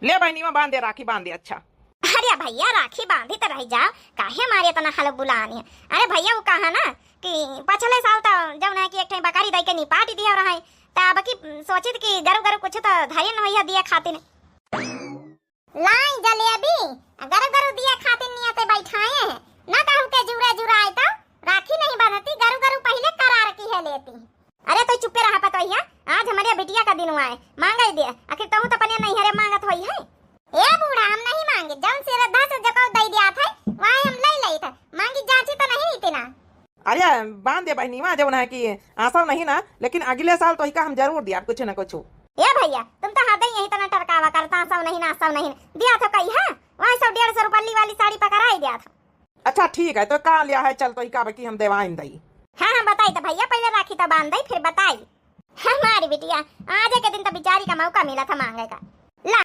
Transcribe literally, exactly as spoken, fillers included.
ले बहिनी, मैं बांध दे, राखी बांध दे। अच्छा। अरे भैया, राखी बांधी तो रह जाओ, काहे हमारे इतना हल बुलानी है? अरे भैया, वो कहा ना कि पछले साल तो जौन है कि एक ठे बकरी दई के निपाट दिया रहा है, तो अब की सोचित कि गरु गरु कुछ तो धैर्य न होइया दिया खातिर। लाई जलेबी, गरु गरु दिया खातिर नियते बैठाए हैं, ना कहू के जुरा जुरा आए तो राखी नहीं बनती, गरु गरु पहले करार की है लेती। अरे तो चुप्पे रहा पतोहिया, आज हमरे बिटिया का दिन हुआ है, मांगे दे, आखिर तहू तो अपने नहीं हरे मांगत होई है। ए बूढ़ा, हम नहीं मांगे, जौन श्रद्धा से जको दई दिया था, वही हम ले लेई था, मांगी जाची तो नहीं इतना। अरे बांध दे बहिनी, वहाँ जौन है कि आसव नहीं ना, लेकिन अगले साल तो इका हम जरूर दिया कुछ न कुछ। ए भैया, तुम तो हद ही यही तना टरकावा करता, आसव नहीं ना, आसव नहीं दिया था कही है, वहाँ सौ डेढ़ सौ रुपये वाली साड़ी पकड़ाई दिया था। अच्छा ठीक है, तो का लिया है, चल तो इका बकी हम देवाइन दई। हाँ हाँ बताई तो भैया, पहले राखी तो बांध दई, फिर बताई। हमारी बिटिया, आज के दिन तो बेचारी का मौका मिला था मांगे का।